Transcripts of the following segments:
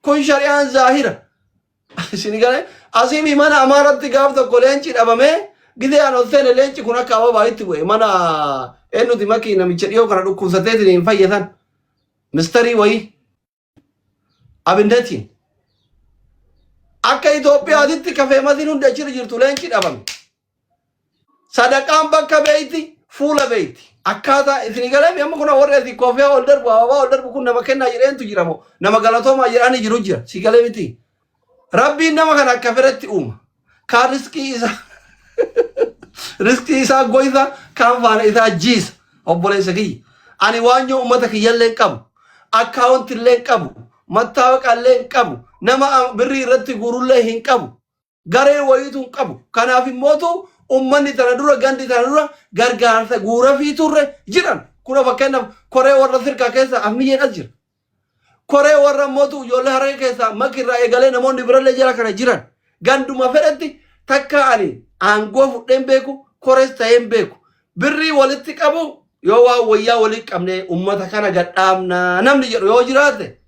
Kun shari'aan zaahira. Isin galee asiimi mana Amaaratti gaaf tokko leenci dhabamee gidee an ol seene leenci kun akka ababaa itti bu'e mana eenyuti makii namicha dhiyoo kana dhukkubsateetiin hin fayyatan mistarii wayii abindatiin akka Itoophiyaatitti kafeemasiin hundi achirra jirtu leenci dhabame. Sadaqaan bakka beeyti, fuula beeyti. Akkaataa isin galee amma kun warri asii koofiyaa ol darbu, ababaa ol darbu kun nama kennaa jedheentu jira moo nama galatoomaa jedhanii jiru jira. Si galee miti. Rabbiin nama kana akka fedhetti uuma. Kaan riskii isaa riskii isaa goysa, kaan faana isaa jiisa. Obboleessa kiyya. Ani waanyoo uummata kiyyallee hin qabu. Akkaawunti illee hin qabu. Mattaawaqa illee hin qabu. Nama birrii irratti guurullee hin qabu. Garee wayiitu hin qabu. Kanaaf immootu ummanni tana dura gandi tana dura gargaarsa guurafii turre jiran. Kuna fakkeenyaaf koree warra sirkaa keessa Ahmiyyeen as jira. Koree warra immootu ijoollee harargee keessaa maki irraa eegalee namoonni birallee jala kana jiran. Ganduma fedhetti takka ani aangoo fudheen beeku korees ta'een beeku. Birrii walitti qabu yoo waan wayyaa walitti qabne ummata kana gadhaabna namni jedhu yoo jiraate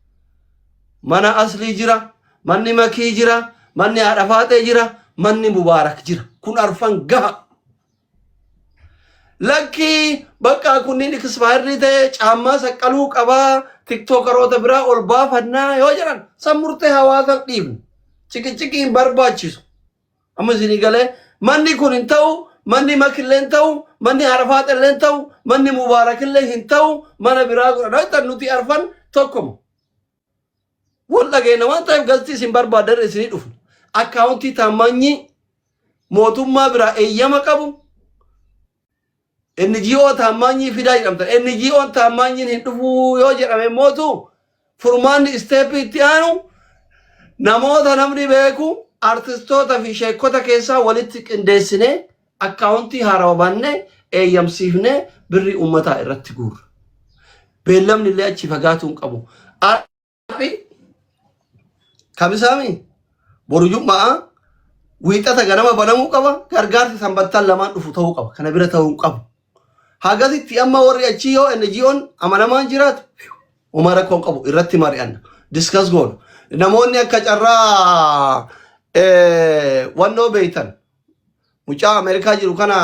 mana aslii jira, manni makii jira, manni haadha faaxee jira, manni mubaarak jira. Kun arfan gaha. Lakkii bakka kunniin ikispaayirrii ta'e caammaa saqqaluu qabaa tiktookaroota biraa ol baafannaa yoo jedhan san murtee hawaasa dhiibna. Ciqiciqii hin barbaachisu. Amma isinii galee manni kun hin ta'u, manni makillee hin ta'u, manni arafaaxillee hin ta'u, manni mubaarakillee hin ta'u, mana biraa godhadha. Nuti arfan tokkoma. Wal dhageenya waan ta'eef galtii isin barbaadan isinii dhufna. Akkaawuntii taammaanyii mootummaa biraa eeyyama qabu NGO taammaanyii fidaa jedhamtan. NGOn taammaanyiin hin dhufuu yoo jedhame mootu furmaanni isteeppii itti aanu namoota namni beeku artistoota fi sheekota keessaa walitti qindeessinee akkaawuntii haarawa bannee eeyyamsiifnee birrii uummataa irratti guurra. Beellamni illee achi fagaatuu hin qabu. Arri kamisaami boru jum'aa wiixata ganama banamuu qaba. Gargaarsi sanbattaan lamaan dhufu ta'uu qaba. Kana bira ta'uu hin qabu. Hagasitti amma warri achii yoo NGO'n amanamaan jiraate homaa rakkoo hin qabu irratti mari'anna. Discuss goona. Namoonni akka carraa wannoo beeytan mucaa Ameerikaa jiru kana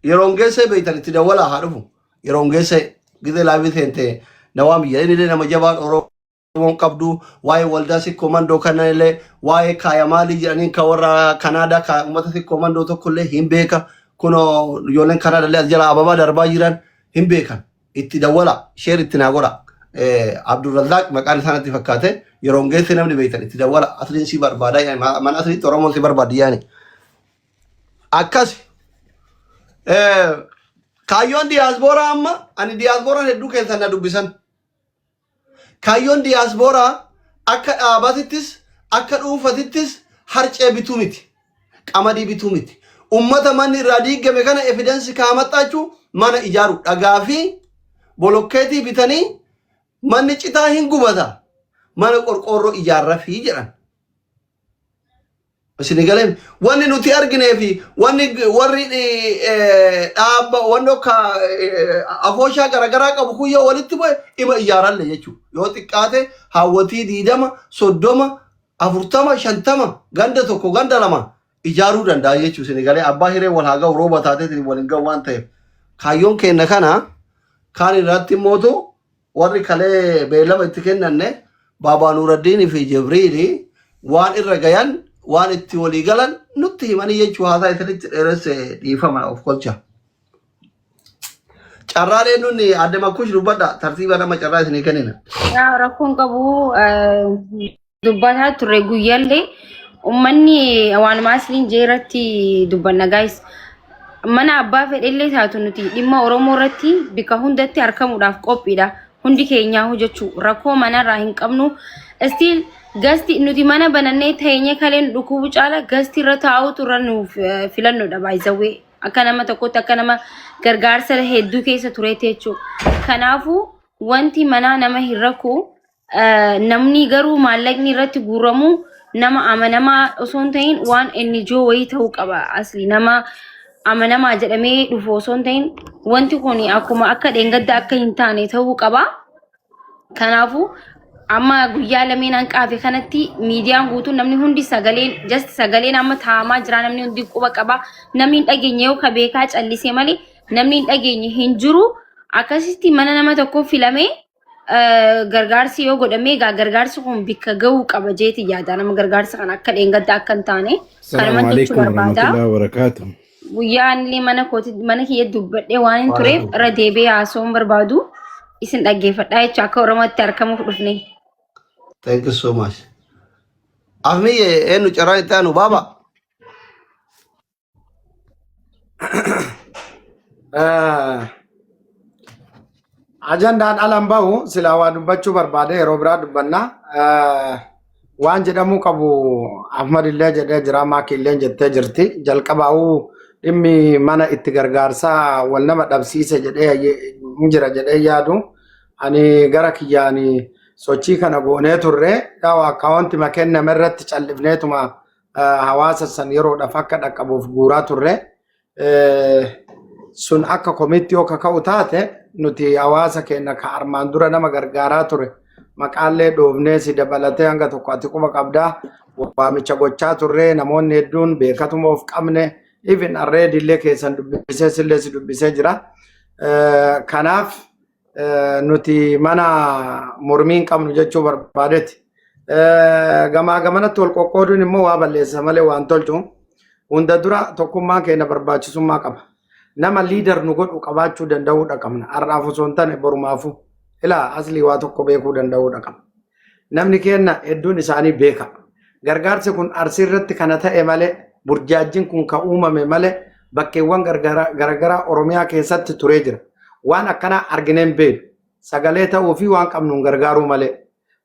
yeroon geessee beeytan itti dawwalaa haa dhufu. Yeroon geessee gizee laayivii seente nawaa biyya inni illee nama jabaan Oromoon qabdu waa'ee waldaa sikkoo mandoo kana illee waa'ee kaaya maalii jedhaniin ka warra Kanaadaa ka uummata sikkoo mandoo tokko illee hin beeka. Kunoo ijoolleen Kanaadaa illee as jala ababaa darbaa jiran hin beekan. Itti dawwala sheer itti naa godha. Abdulrazaaq maqaan isaa natti fakkaate yeroon geesse namni beektan itti dawwala asliin si barbaada yaani mana asliitti Oromoon si barbaadi yaani. Akkas kaayyoon diyaasbooraa amma ani diyaasbooraan hedduu keessan na dubbisan. Kaayyoon diyaasbooraa akka dhaabatittis akka dhuunfatittis harcee bituu miti. Qamadii bituu miti. Ummata manni irraa diigame kana evidensi kaamaxxaachuu mana ijaaru dhagaa fi bolokkeetii bitanii manni citaa hin gubata mana qorqoorroo ijaarrafii jedhan. Isin galeen wanni nuti arginee fi wanni warri dhaabba wanni akka afooshaa garaagaraa qabu kun yoo walitti bu'e ima ijaaralle jechuudha. Yoo xiqqaate hawwatii 20, 30, 40, 50 ganda tokko ganda lama ijaaruu danda'a jechuudha. Isin galee abbaa hiree wal haa ga'u rooba taateetiin wal hin ga'u waan ta'eef. Kaayyoon keenya kana kaan irratti mootu warri kalee beellama itti kennanne Baabaa Nuuraddiin fi Jibriili waan irra gayan waan itti walii galan nutti himanii jechuu haasaa isinitti dheeresse dhiifama of kolcha. Carraalee nunni adde Makkush dubbadha tartiiba nama carraa isinii kennina. Yaa rakkoon qabu dubbataa turre guyyaallee uummanni waanuma asliin jee irratti dubbanna guys. Mana abbaa fedhellee taatu nuti dhimma Oromoo irratti bika hundatti argamuudhaaf qophiidha. Hundi keenyaa hojjechuu rakkoo manarraa hin qabnu. Still gasti nuti mana banannee teenyee kaleen dhukkubu caala gasti irra taa'utu irra nuuf filannoodha by the way. Akka nama tokkotti akka nama gargaarsa hedduu keessa tureetti jechuudha. Kanaafuu wanti manaa nama hin rakku namni garuu maallaqni irratti guuramu nama amanamaa osoo hin ta'in waan NGO wayii ta'uu qaba asli nama amanamaa jedhamee dhufu osoo hin ta'in wanti kun akkuma akka dheengadda akka hin taane ta'uu qaba. Kanaafuu Amma guyyaa lameen hanqaafe kanatti miidiyaan guutuun namni hundi sagaleen just sagaleen amma taa'amaa jira, namni hundi quba qaba. Namni hin dhageenye yoo ka beekaa callisee malee namni hin dhageenye hin jiru. Akkasitti mana nama tokko filamee gargaarsi yoo godhamee egaa gargaarsi kun bikka gahuu qaba jeeti yaada. Nama gargaarsa kana akka dheengadda akka hin taane Salaamu kanuman jechuu alaikum barbaada. warahmatullahi wabarakatuh. Guyyaan illee mana kooti mana kiyya dubbadhee waan hin tureef irra deebi'ee haasa'uun barbaadu isin dhaggeeffadhaa jechuudha akka Oromootti argamuuf dhufne. Thank you so much. Afmiyye, eenyu carraan itti aanu baaba? Ajandaan alan bahu silaa waa dubbachuu barbaade, yeroo biraa dubbanna. Waan jedhamuu qabu Ahmad illee jedhee jira, Maaki illee jettee jirti. Jalqabaa'uu dhimmi mana itti gargaarsaa wal nama dhabsiise jedhee hin jira jedhee yaadu. Ani gara kiyyaan sochii kana goonee turre. Yaa'u akkaawwanti kenname irratti callifneetuma hawaasa san yeroodhaaf akka dhaqqabuuf guuraa turre. Sun akka komiitti yoo kaka'u taate, nuti hawaasa keenya ka armaan dura nama gargaaraa ture maqaallee dhoofnee si dabalatee hanga tokko ati quba qabdaa waamicha gochaa turre. Namoonni hedduun beekatuma of qabne, even arreedillee keessan dubbisee sillee si dubbisee jira. Kanaaf nuti mana mormii hin qabnu jechuu barbaadeeti. Gamaa gamanatti wal qoqqooduun immoo waa balleessa malee waan tolchu. Hunda dura tokkummaan keenya barbaachisummaa qaba. Nama leader nu godhu qabaachuu danda'uudha qabna. Har'aaf osoo hin taane borumaafuu. Ilaa, aslii waa tokko beekuu danda'uudha qabna. Namni keenya hedduun isaanii beeka. Gargaarsi kun Arsii irratti kana ta'e malee, burjaajjiin kun kan uumame malee, bakkeewwan garagaraa Oromiyaa keessatti turee jira. Waan akkanaa arginee hin beeknu. Sagalee ta'uu fi waan qabnuun gargaaruu malee.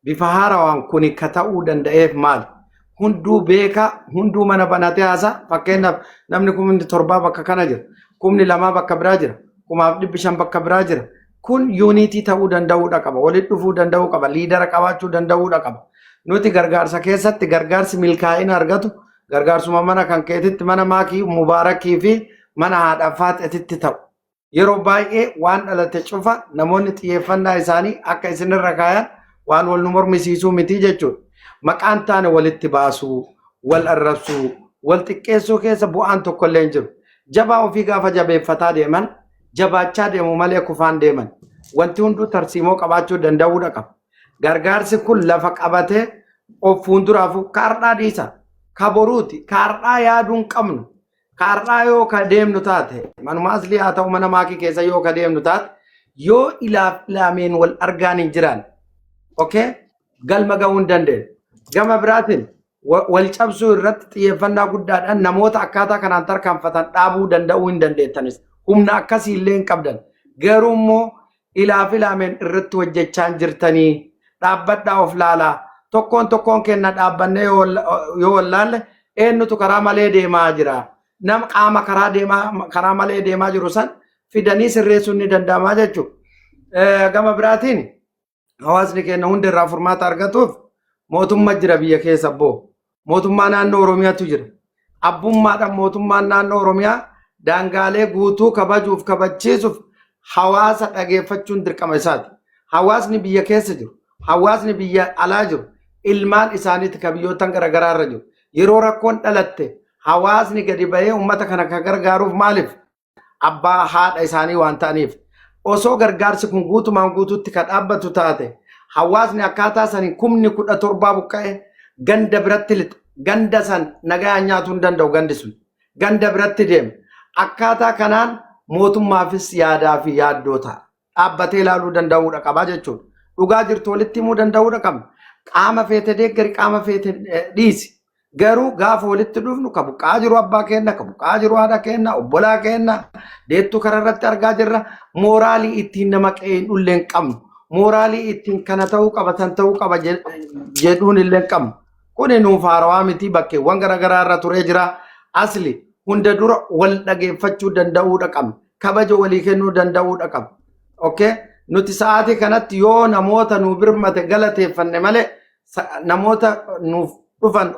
Bifa haarawaan kuni ka ta'uu danda'eef maali? Hunduu beeka, hunduu mana banatee haasa. Fakkeenyaaf namni 7,000 bakka kana jira. 2000 bakka biraa jira. 1500 bakka biraa jira. Kun unity ta'uu danda'uudha qaba. Walitti dhufuu danda'uu qaba. Leader qabaachuu danda'uudha qaba. Nuti gargaarsa keessatti gargaarsi milkaa'ina argatu gargaarsuma mana kan keetitti, mana Maakii Mubaarakii fi mana haadha Faaxetitti ta'u. Yeroo baay'ee waan dhalate cufa namoonni xiyyeeffannaa isaanii akka isinirra kaayan waan wal nu mormisiisuu miti jechuudha. Maqaan taane walitti baasuu, wal arrabsuu, wal xiqqeessuu keessa bu'aan tokko illee hin jiru. Jabaa ofii gaafa jabeeffataa deeman jabaachaa deemu malee kufaan deeman. Wanti hunduu tarsiimoo qabaachuu danda'uudha qaba. Gargaarsi kun lafa qabatee of fuulduraaf kaardhaa dhiisa. Ka boruuti kaardhaa yaaduu hin qabnu. Kaardhaa yoo ka deemnu taate, manuma aslii haa ta'u, mana Maakii keessa yoo ka deemnu taate, yoo ilaaf ilaameen wal argaan hin jiran. Okay? Galma ga'uu hin dandeenyu. Gama biraatiin wal cabsuu irratti xiyyeeffannaa guddaadhaan namoota akkaataa kanaan tarkaanfatan dhaabuu danda'uu hin dandeettanis. Humna akkasii illee hin qabdan. Garuu immoo ilaaf ilaameen irratti hojjechaa hin jirtanii, dhaabbadhaa, of laalaa. Tokkoon tokkoon keenya dhaabbannee yoo wallaalle eenyutu karaa malee deemaa jira? Nama qaama karaa deemaa karaa malee deemaa jiru san fidanii sirreessuun ni danda'amaa jechuudha. Gama biraatiin hawaasni keenya hundi irraa furmaata argatuuf mootummaa jira biyya keessa boo. Mootummaa naannoo Oromiyaatu jira. Abbummaadhaan mootummaan naannoo Oromiyaa daangaalee guutuu kabajuuf kabachiisuuf hawaasa dhageeffachuun dirqama isaati. Hawaasni biyya keessa jiru, hawaasni biyya alaa jiru, ilmaan isaaniiti ka biyyoottan garaagaraa irra jiru. Yeroo rakkoon dhalatte hawaasni gadi bahee uummata kana kan gargaaruuf maaliif? Abbaa haadha isaanii waan ta'aniif. Osoo gargaarsi kun guutumaan guutuutti kan dhaabbatu taate, hawaasni akkaataa saniin 17,000 buqqa'e ganda biratti lixa. Ganda san nagaan nyaatuu hin danda'u gandi sun. Ganda biratti deema. Akkaataa kanaan mootummaafis yaadaa fi yaaddoo ta'a. Dhaabbatee ilaaluu danda'uudha qabaa jechuudha. Dhugaa jirtu walitti himuu danda'uudha qabna. Qaama feete deeggari, qaama feete dhiisi. Garuu gaafa walitti dhufnu ka buqqaa jiru abbaa keenna, ka buqqaa jiru haadha keenna, obbolaa keenna, deettuu karaa irratti argaa jirra. Mooraalii ittiin nama qe'een dhullee hin qabnu. Mooraalii ittiin kana ta'uu qaba, san ta'uu qaba jedhuun illee hin qabnu. Kuni nuuf haarawaa miti, bakkeewwan garaagaraa irra turee jira. Asli hunda dura wal dhageeffachuu danda'uudha qabna. Kabaja walii kennuu danda'uudha qabna. Okay? Nuti sa'aatii kanatti yoo namoota nu birmate galateeffanne malee namoota nuuf dhufan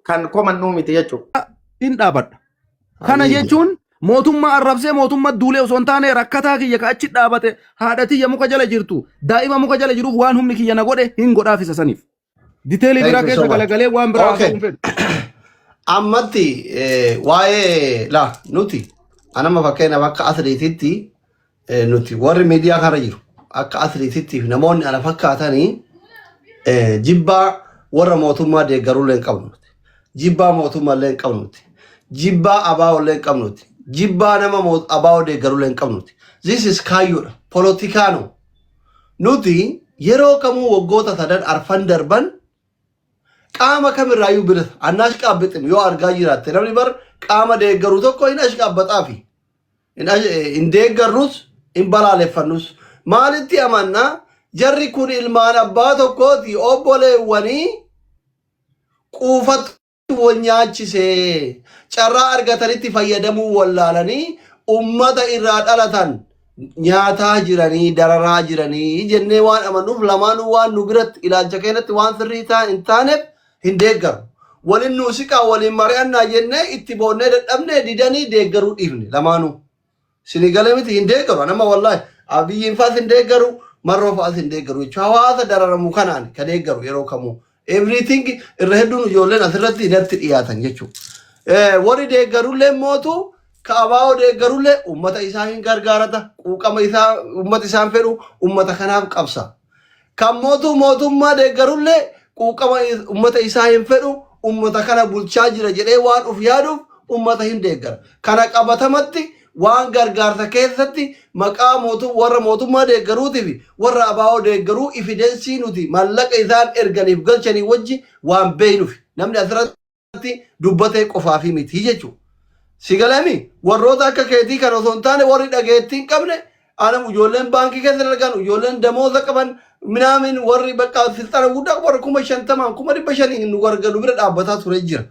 kan komannuu miti jechuudha. Hin dhaabadha. Kana jechuun Mootummaa arrabsee mootummaa duulee osoo hin taane rakkataa kiyya ka achi dhaabate haadha tiyya muka jala jirtu daa'ima muka jala jiruuf waan humni kiyya na godhe hin godhaaf isa saniif. Diteelii Thank biraa you keessa so much. galagalee waan biraa Okay. haasa'uu hin fedhu. Ammatti waa'ee laa nuti anama fakkeenyaaf akka atleetitti nuti warri miidiyaa kana jiru akka atleetitti fi namoonni ana fakkaatanii jibbaa warra mootummaa deeggaruu illee hin qabnu. Jibbaa mootummaa illee hin qabnu. Jibbaa abaa'oo illee hin qabnu. Jibbaa nama abaa'oo deeggaruu illee hin qabnu. This is kaayyoodha. Poolotikaano. Nuti yeroo kamuu waggoota sadan arfan darban qaama kamirraayyuu bilisa. Annaa ashqaabbixin yoo argaa jiraatte namni bar qaama deeggaru tokko hin ashqaabbaxaafi. Hin deeggarrus hin balaaleffannus. Maalitti amannaa jarri kun ilmaan abbaa tokkooti obboleewwanii quufatu wal nyaachisee carraa argatanitti fayyadamuu wallaalanii ummata irraa dhalatan nyaataa jiranii dararaa jiranii jennee waan amannuuf lamaanuu waan nu biratti ilaalcha keenyatti waan sirrii hin taaneef hin deeggaru. Waliin nuu siqaa waliin mari'annaa jennee itti boonnee dadhabnee didanii deeggaruu dhiifne lamaanuu. Sini galee miti hin deeggaru nama wallaahi Abiyyiin faas hin deeggaru Marroo faas hin deeggaru jechuudha. Hawaasa dararamu kanaan ka deeggaru yeroo kamuu. Everything irra hedduun ijoolleen asirratti natti dhiyaatan jechuudha. Warri deeggarullee mootu ka abaa'oo deeggarullee uummata isaa hin gargaarata. Quuqama isaa uummata isaan fedhu uummata kanaaf qabsa. Kan mootu mootummaa deeggarullee quuqama uummata isaa hin fedhu uummata kana bulchaa jira jedhee waan uf yaaduuf uummata hin deeggara. Kana qabatamatti waan gargaarsa keessatti maqaa warra mootummaa deeggaruutii fi warra abaa'oo deeggaruu evidence nuti maallaqa isaan erganiif galchanii wajji waan beeynuuf namni asirratti dubbatee qofaafi miti jechuudha. Si galami warroota akka keetii kan osoo hin taane warri dhageettii hin qabne anam ijoolleen baankii keessa dalagan ijoolleen damooza qaban minaamin warri bakka silxaana guddaa warra 50,000n 500,000 nu gargaaru bira dhaabbataa ture jira.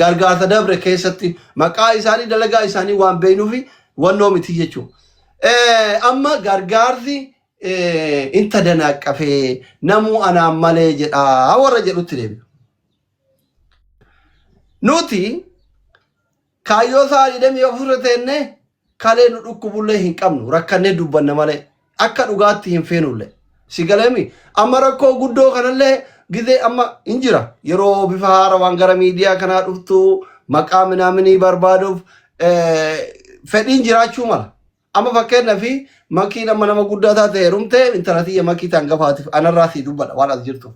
Gargaarsa dabre keessatti maqaa isaanii dalagaa isaanii waan beeynuufi wannoo miti jechuudha. Amma gargaarsi inta danaqqafee namuu anaan malee jedhaa warra jedhutti deebi'a. Nuti kaayyoo isaa 24 teennee kalee nu dhukkubullee hin qabnu rakkannee dubbanna malee akka dhugaatti hin feenullee. Si galeemi amma rakkoo guddoo kanallee gizee amma hin jira yeroo bifa haarawaan gara miidiyaa kanaa dhuftu maqaa minaaminii barbaaduuf fedhiin jiraachuu mala. Amma fakkeenyaaf makiin amma nama guddaa taate heerumte intala tiyya makii ta'an gafaatiif anarraa si dubbadha waan as jirtu.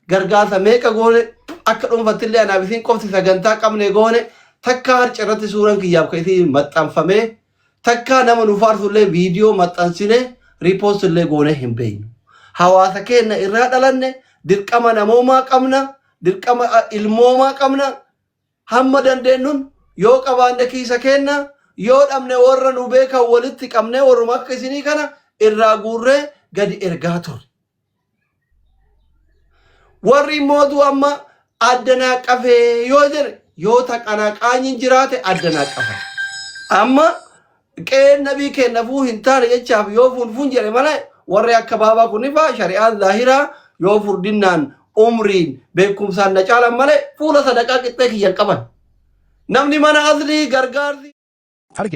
Gargaarsa meeqa goone akka dhuunfattillee anaaf isiin qofti sagantaa qabne goone takka harca irratti suuraan kiyyaaf kan isiin maxxanfamee takka nama nu faarsullee viidiyoo maxxansine repost illee goone hin beeknu. Hawaasa keenya irraa dhalanne dirqama namoomaa qabna dirqama ilmoomaa qabna hamma dandeenyuun yoo qabaanne kiisa kenna yoo dhabne warra nu beekan walitti qabnee warruma akka isinii kana irraa guurree gadi ergaa turre. Warri mootu amma addanaa qafee yoo jedhe yoo taqanaqaanyiin jiraate addanaa qafa. Amma qe'een nabii kennafuu hin taane jechaaf yoo funfun jedhe malee warri akka baabaa kunifaa shari'aan zaahiraa yoo furdinnaan umriin beekumsaan na caalan malee fuula sadaqaa qixxee kiyyan qaban. Namni mana aslii gargaarsi How to get